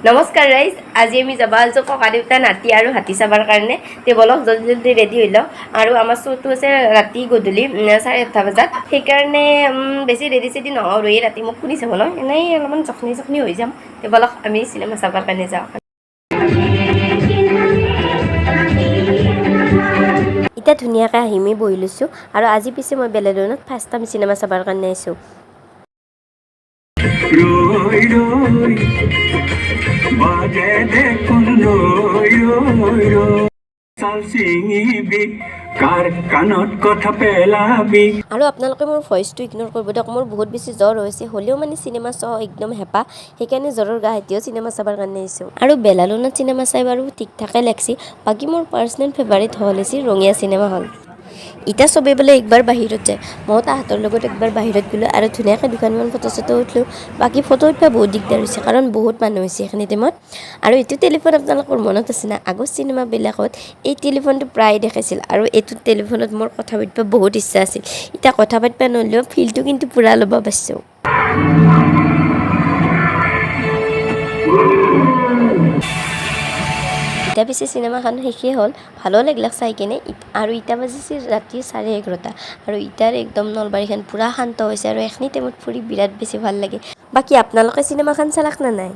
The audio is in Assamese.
নমস্কাৰ ৰাইজ, আজি আমি যাব আহিছোঁ ককা দেউতা নাতি আৰু হাতী চাবৰ কাৰণে। তে বলক, জলদি জলদি ৰেডি হৈ লওঁ। আৰু আমাৰ শ্ব'টো আছে ৰাতি গধূলি 8:30 বজাত। সেইকাৰণে বেছি ৰেডি চেডি নহওঁ আৰু এই ৰাতি মোক কোনে চাব নহয়, এনেই অলপমান জখনি জখনি হৈ যাম। তে বলক, আমি চিনেমা চাবৰ কাৰণে যাওঁ। এতিয়া ধুনীয়াকৈ আহি আমি বহি লৈছোঁ। আৰু আজি পিছে মই বেলেডনত ফাৰ্ষ্ট টাইম চিনেমা চাবৰ কাৰণে আহিছোঁ। ৰৈ ৰৈ বাজে দেখোন, ৰৈ ৰৈ ৰৈ চাল ছিঙিবি, কাৰ কাণত কথা পেলাবি। আৰু আপোনালোকে মোৰ ভইচটো ইগন'ৰ কৰিব দিয়ক, মোৰ বহুত বেছি জ্বৰ হৈছে। হ'লেও মানে চিনেমা চোৱা একদম হেঁপাহ, সেইকাৰণে জ্বৰৰ গা এতিয়াও চিনেমা চাবৰ কাৰণে আহিছোঁ। আৰু বেলালুনাত চিনেমা চাই বাৰু ঠিক ঠাকে লাগছি। বাকী মোৰ পাৰ্চনেল ফেভাৰিট হল হৈছে ৰঙিয়া চিনেমা হল। এতিয়া চবেই বোলে একবাৰ বাহিৰত যায়, ময়ো তাহাঁতৰ লগত একবাৰ বাহিৰত গ'লোঁ আৰু ধুনীয়াকৈ দুখনমান ফটো চটো উঠিলোঁ। বাকী ফটো উঠিব বহুত দিগদাৰ হৈছে, কাৰণ বহুত মানুহ হৈছে এইখিনি টাইমত। আৰু এইটো টেলিফোন আপোনালোকৰ মনত আছে না? আগৰ চিনেমাবিলাকত এই টেলিফোনটো প্ৰায় দেখাইছিল আৰু এইটো টেলিফোনত মোৰ কথা পাতিব বহুত ইচ্ছা আছিল। এতিয়া কথা পাতিব নোৱাৰিলেও ফিলটো কিন্তু পূৰা ল'ব পাৰিছোঁ। এতিয়া পিছে চিনেমাখন শেষেই হ'ল, ভালো লাগিলাক চাই কিনে। আৰু এতিয়া বাজিছে ৰাতি 11:30 আৰু ইটাৰ একদম নলবাৰীখন পূৰা শান্ত হৈছে আৰু এইখিনি টাইমত ফুৰি বিৰাট বেছি ভাল লাগে। বাকী আপোনালোকে চিনেমাখন চালাক না নাই?